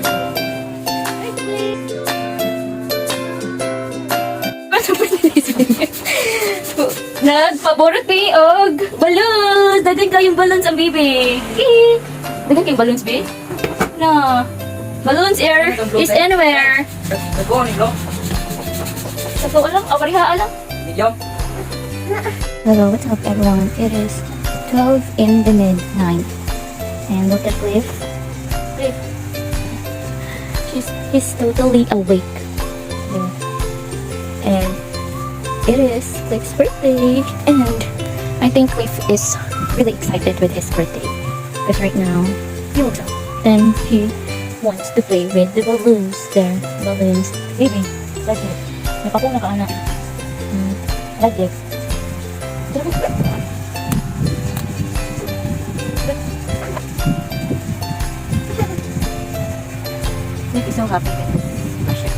Hi, Cliff. Nagpaborot mi og balloons. Daghan kayong balloons ang baby. Eh, daghan kayong balloons, be? No. Balloons air is anywhere. Nagkuha ni Bro. Sa to lang, oh, pariha lang. Medium. Hello, what's up, everyone? It is 12 in the midnight. And look at Cliff. Cliff. He's totally awake. There. And it is Cliff's birthday. And I think Cliff is really excited with his birthday. Because right now, he wakes up. Then he wants to play with the balloons there. Balloons. Baby, lagi. Napako na ka, anak. Lagi. Nick is so happy with his project.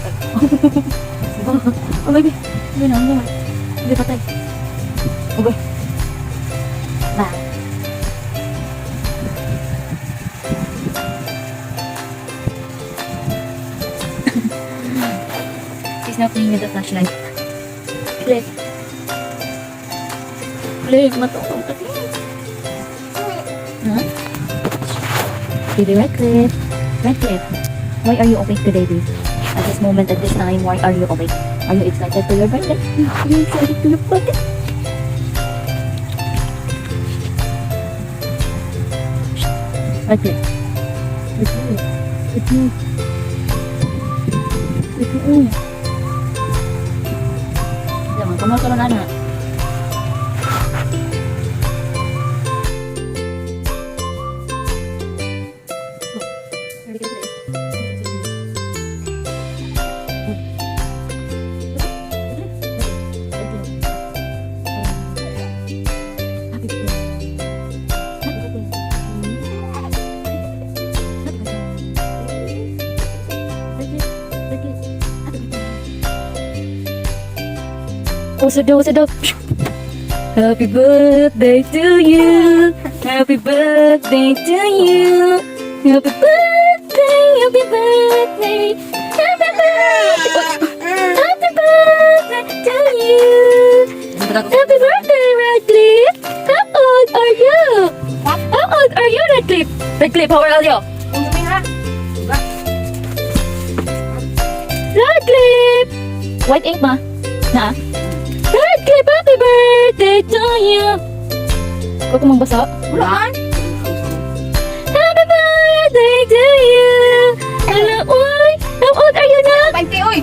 Oh, baby. Baby, no, no. Baby, patay. Oh, boy. Ba. He's now playing with the flashlight. Cliff. Cliff, matutong ka. Huh? Baby Redcliffe. Redcliffe. Why are you awake today, babe? At this moment, at this time, why are you awake? Are you excited for your birthday? Are you excited to your birthday? Shh. Redcliffe. Redcliffe. Redcliffe. Redcliffe. Laman, kamal ka na na. Uso daw. Happy birthday to you. Happy birthday to you. Happy birthday, happy birthday. Happy birthday. Happy birthday to you. Happy birthday, Radcliffe. How old are you? How old are you, Radcliffe? Radcliffe, how old are you? Radcliffe! White ink ma? Na? Radcliffe, happy birthday to you! Ikaw kumang basa? Wala man. Happy birthday to you! Hello, uy! How old are you now? 20, oy.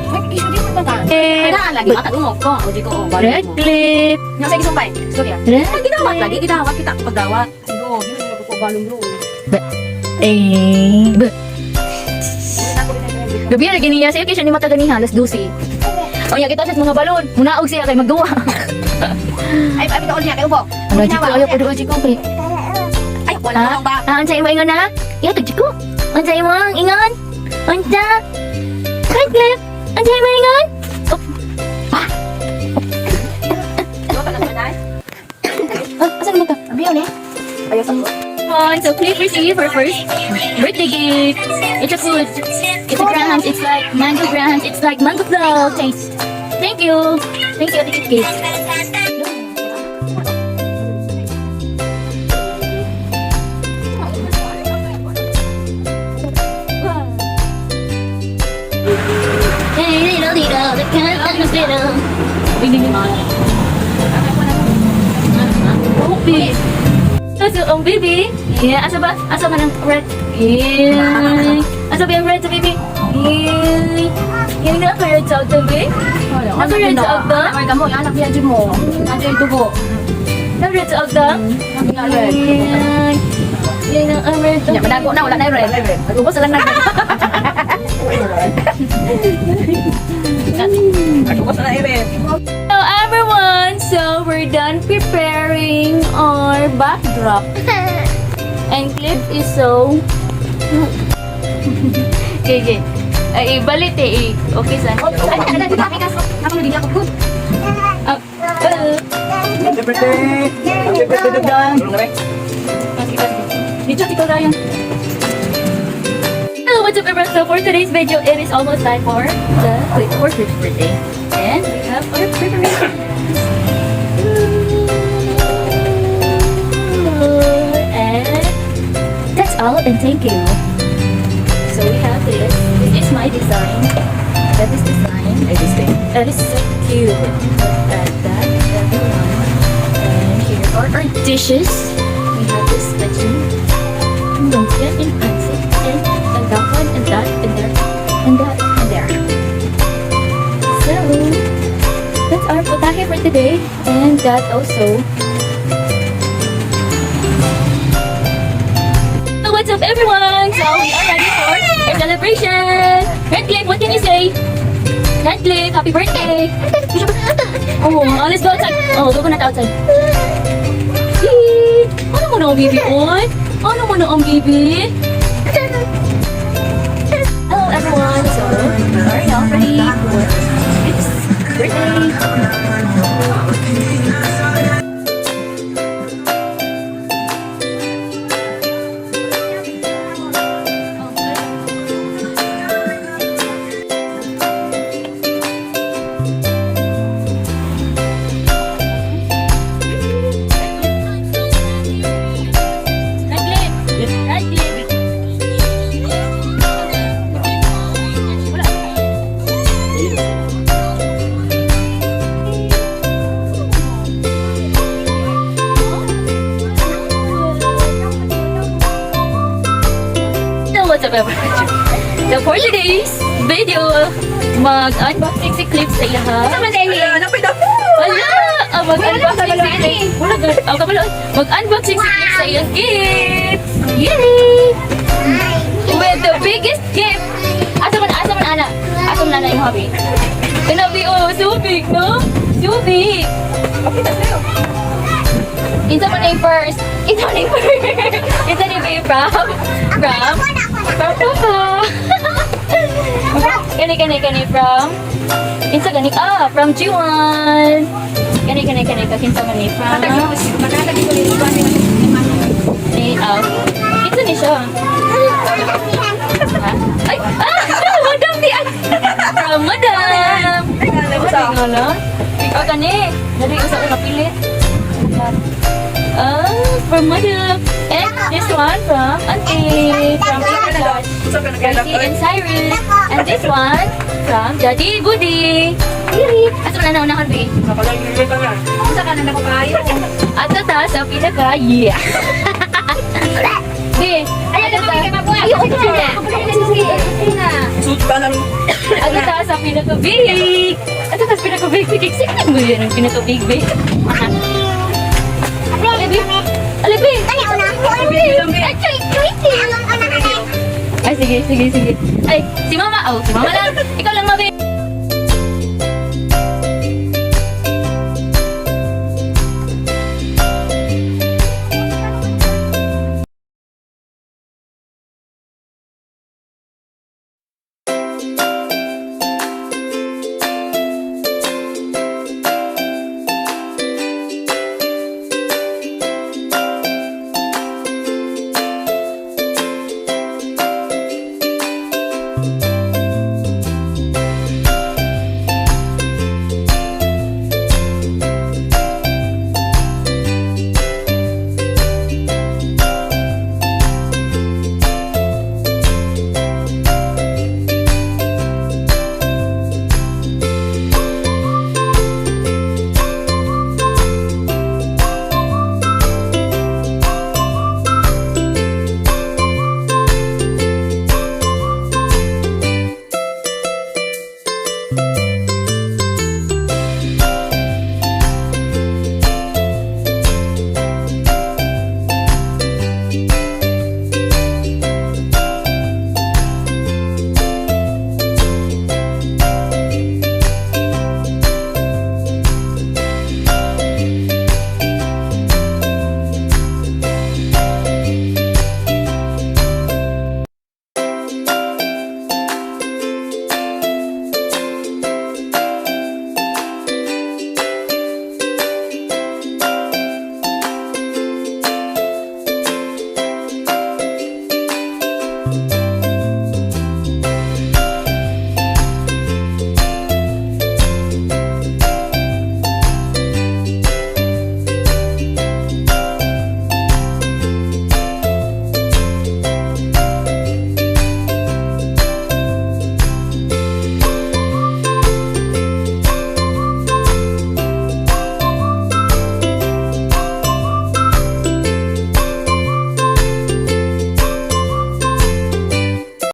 May isu di mo ka. Eh, Ada lagi mata dungog ko. O di ko oh, balik mo. Radcliffe! Nga sa isumpay. Sorry ah. Radcliffe! Gidawat lagi, gidawat kita pagdawat. Bro, di mo ko balong bro. Eh, b. Gabi na gini niya sa'yo, kaya siya ni mata ganiha, alas 12. O niya, kita siya sa mga balon. Munaog siya kay magduwa. Ay, ay bitaw niya kay ubo. Ano, Chico, ayaw ko doon, Chico. Kay. Ay, wala Ha? lang ba? Ah, unsa imo ingon na? Iya, tag Chico. Unsa imo ang ingon? Unsa? Radcliffe, unsa imo ingon? Oh, ah, asa naman ka? Abiyo ni. Ayaw sa ko. On, so Cliff received her first birthday gift. It's a food. It's a grahams. It's like mango grahams. It's like mango flow taste. Thank you. Thank you, Ate Kit. Hey, little, little, the cat and the little. Oh, baby. Asa ang baby? Yeah, asa ba? Asa man ang red? Yeah. Asa ba yung red sa baby? Yeah. Yung naka-red sa agtang, babe? Naka-red sa agtang? Ay, kamo, anak niya jud mo. Nandiyo yung dugo. Naka-red sa agtang? Naka red. Yeah. Yung naka-red sa Nya madago na wala na red. Ubos lang na. Ubos na red. Hello everyone! So we're done preparing our backdrop. And Cliff is so... Okay, okay. Ay, balit eh. Okay, san? Ay, ana di ka. Ako di ako good. Ah, Happy birthday! Happy birthday, Dagdan! Sige, sige. Dito, Tito Ryan. So for today's video, it is almost time for the wait, for Cliff's birthday. And we have our preparations. Ooh. And that's all and thank you. So we have this. This is my design. That is design. Ay, this thing. That is so cute. Look at that, everyone. And here are our dishes. We have this lechon, lumpia, and pancit, and that one, and that, and there, and that, and there. So, that's our putahe for today. And that also. So what's up, everyone? So we are ready for our celebration. Redcliffe, what can you say? Redcliffe, happy birthday! Oh, let's go outside. Oh, go na outside. Yee! Ano mo na ang baby, oy? Ano mo na ang baby? Hello, everyone. So, we are now ready for Cliff's birthday. Radcliffe! Radcliffe! Wala. So what's up, everyone? So for today's video, mag-unboxing si Cliff sa ilaha. Wala, napay na Wala! Ah, mag-unboxing si Cliff. Wala ka. Ah, kabalo. Mag-unboxing si Cliff sa iyang gift. Yay! With the biggest gift. Asa man, ana? Asa man, ana yung hobby? Kanabi, oh, so big, no? So big. Insa man na yung first? Insa man na yung first? Insa na yung from? From? From Papa. Kani, kani, kani, from? Insa gani? Ah, from G1. Kani, kani, kani, kakinsa man ni from? Ni, ah, kinsa ni siya? Ha? Ay, ah, Madam di, ay. From Madam. Ano nga Ikaw kani. Dali usa ko napilit. Ah, from Madam. And this one from Auntie. From Ate Gracie and Cyrus. And this one from Daddy Budi. Diri. Asa man na unahan, be? Unsa ka na nako kayo? Ato ta sa pinaka, yeah. Be, Ay, ato ta. ano Ay, okay na. Suit ka ng Ato ta sa pinaka big. Ato ta sa pinaka big. Big, sige mo yun ang pinaka big, be. Alabi. Alabi. Ay, sige, sige, sige. Ay, si Mama. Oh, si Mama lang. Ikaw lang, Mabi.